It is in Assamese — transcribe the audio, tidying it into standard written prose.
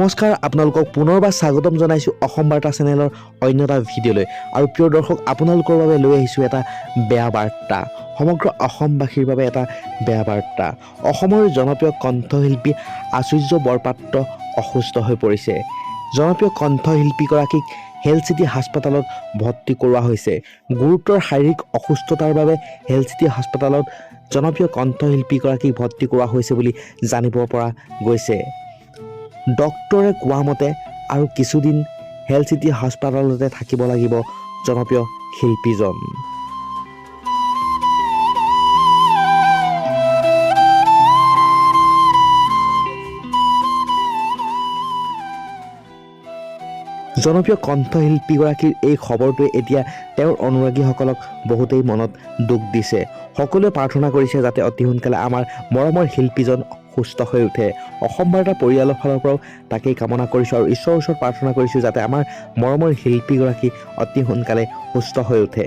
নমস্কাৰ, আপোনালোকক পুনৰবাৰ স্বাগতম জনাইছোঁ অসম বাৰ্তা চেনেলৰ অন্য এটা ভিডিঅ'লৈ। আৰু প্ৰিয় দৰ্শক, আপোনালোকৰ বাবে লৈ আহিছোঁ এটা বেয়া বাৰ্তা, সমগ্ৰ অসমবাসীৰ বাবে এটা বেয়া বাৰ্তা। অসমৰ জনপ্ৰিয় কণ্ঠশিল্পী আচুৰ্য বৰপাত্ৰ অসুস্থ হৈ পৰিছে। জনপ্ৰিয় কণ্ঠশিল্পীগৰাকীক হেল্থ চিটি হাস্পতালত ভৰ্তি কৰোৱা হৈছে। গুৰুতৰ শাৰীৰিক অসুস্থতাৰ বাবে হেল্থ চিটি হাস্পতালত জনপ্ৰিয় কণ্ঠশিল্পীগৰাকীক ভৰ্তি কৰোৱা হৈছে বুলি জানিব পৰা গৈছে। ডক্তৰে কোৱা মতে আৰু কিছুদিন হেল্থ চিটি হাস্পতালতে থাকিব লাগিব জনপ্ৰিয় শিল্পীজন। জনপ্ৰিয় কণ্ঠশিল্পীগৰাকীৰ এই খবৰটোৱে এতিয়া তেওঁৰ অনুৰাগীসকলক বহুতেই মনত দুখ দিছে। সকলোৱে প্ৰাৰ্থনা কৰিছে যাতে অতি সোনকালে আমাৰ মৰমৰ শিল্পীজন সুস্থ হৈ উঠে। অসম বাৰ্তা পৰিয়ালৰ ফালৰ পৰাও তাকেই কামনা কৰিছোঁ আৰু ঈশ্বৰৰ ওচৰত প্ৰাৰ্থনা কৰিছোঁ যাতে আমাৰ মৰমৰ শিল্পীগৰাকী অতি সোনকালে সুস্থ হৈ উঠে।